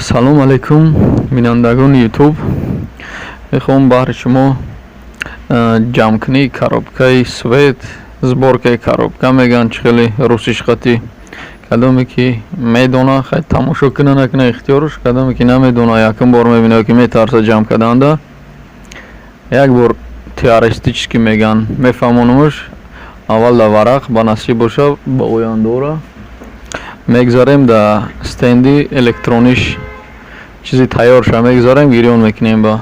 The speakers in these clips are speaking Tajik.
Салом алейкум, бинандагони Ютуб. Мехоҳам баҳри шумо ҷамъкунии коробкаи свет, сборкаи коробка мегӯянд, чӣ хеле русиш қатӣ. Кадоме ки медона, хай, тамошо куна, накуна ихтиёрш, кадоме ки намедона, якум бор мебина ки метарса ҷамъ карданда. Як бор теоретически мегӯянд, мефаҳмонамш. Аввал дар варақ, ба насиб боша, ба ояндора мегзарем, да стенди электрониш чизи тайёрша мегзарем, гирён мекунем. Ба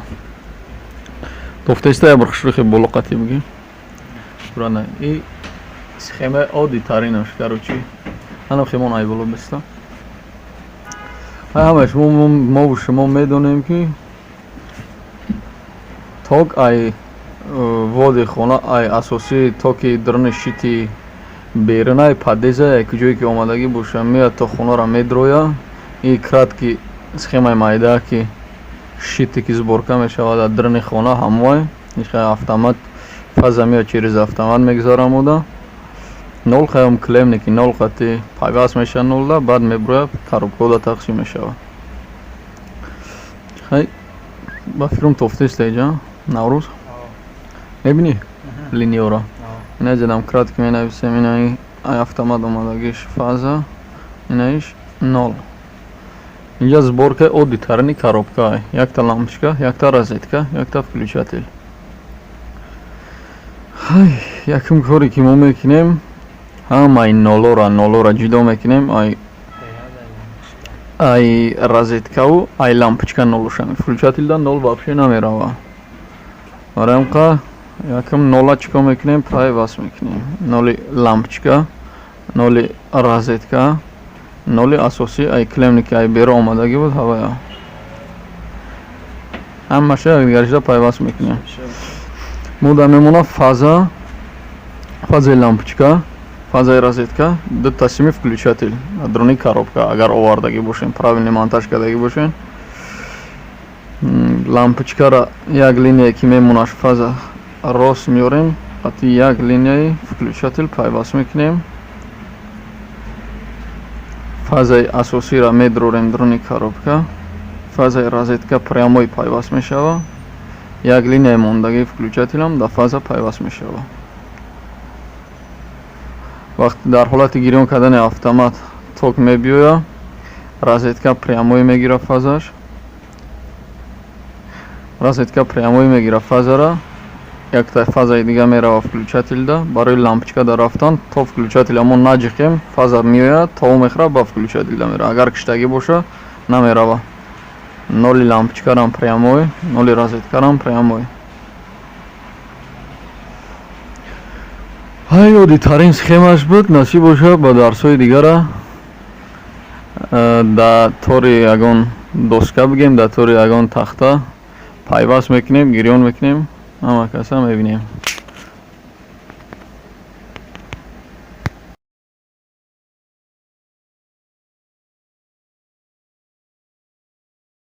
тофтеста як бор хушрӯхи боло қатӣ бигӣ. И схемаи оддитаринаш, короче, ҳанам хемон ай боло беста. Ҳамаи шумо, мову шумо медонем, ки ток ай води хона, ай асосии токи даруни щити берунай подъезда, як ҷое ки омадагӣ боша, меяд, то хонаро медроя. И краткий схемаи майда, ки щите ки сборка мешавад дар даруни хона, ҳамоай автомат фаза меояд, через автомат мегзарамуда. Нол хаём клемне ки нол қати пайваст мешавад, нолда баъд меброяд, коробкода тақсим мешавад. Хай, ба фикрам, тофтеста иҷа Наврӯз мебинӣ линияро. Ина ҷадам кратко менависем. Ина ай автомат омадагиш фаза, инаиш нол. Инҷа сборкаи оддитарини коробка: якта лампочка, якта розетка, якта включатель. Хай, якум коре ки мо мекунем, ҳамаи нолора ҷудо мекунем ай розеткаву ай лампочка. Нолоша включательда нол вообще намерава. Барои ҳамқа якум нола чӣ кор мекунем? Пайваст мекунем: ноли лампочка, ноли розетка, ноли асосӣ ай клемне ки ай беро омадагӣ буд. Ҳавая ҳамаша якдигаришда пайваст мекунем. Муда мемона фаза, фазаи лампочка, фазаи розетка, дута сими включатель даруни коробка. Агар овардагӣ бошем, правильный монтаж кардагӣ бошем, лампочкара як линия ки мемонаш, фаза рост меорем, қати як линияи включатель пайваст мекунем. Фазаи асосиро медрорем даруни коробка, фазаи розетка прямой пайваст мешавад, як линияи мондагии включателам дар фаза пайваст мешавад. Вақте дар ҳолати гирён кардани автомат ток мебиёяд, розетка прямой мегирад фазаш, розетка прямой мегирад фазара, якта фазаи дига мерава включательда. Барои лампочка дар рафтан, то включателя мо наҷиқем, фаза меояд, то мехӯрад, ба включательда мерава. Агар киштагӣ боша, намерава. Ноли лампочкарам прямой, ноли розеткарам прямой. Ҳай, оддитарин схемаш буд. Насиб боша, ба дарсҳои дигара дар тори ягон доска бигем, дар тори ягон тахта пайваст мекунем, гирён мекунем, ҳама каса мебинем.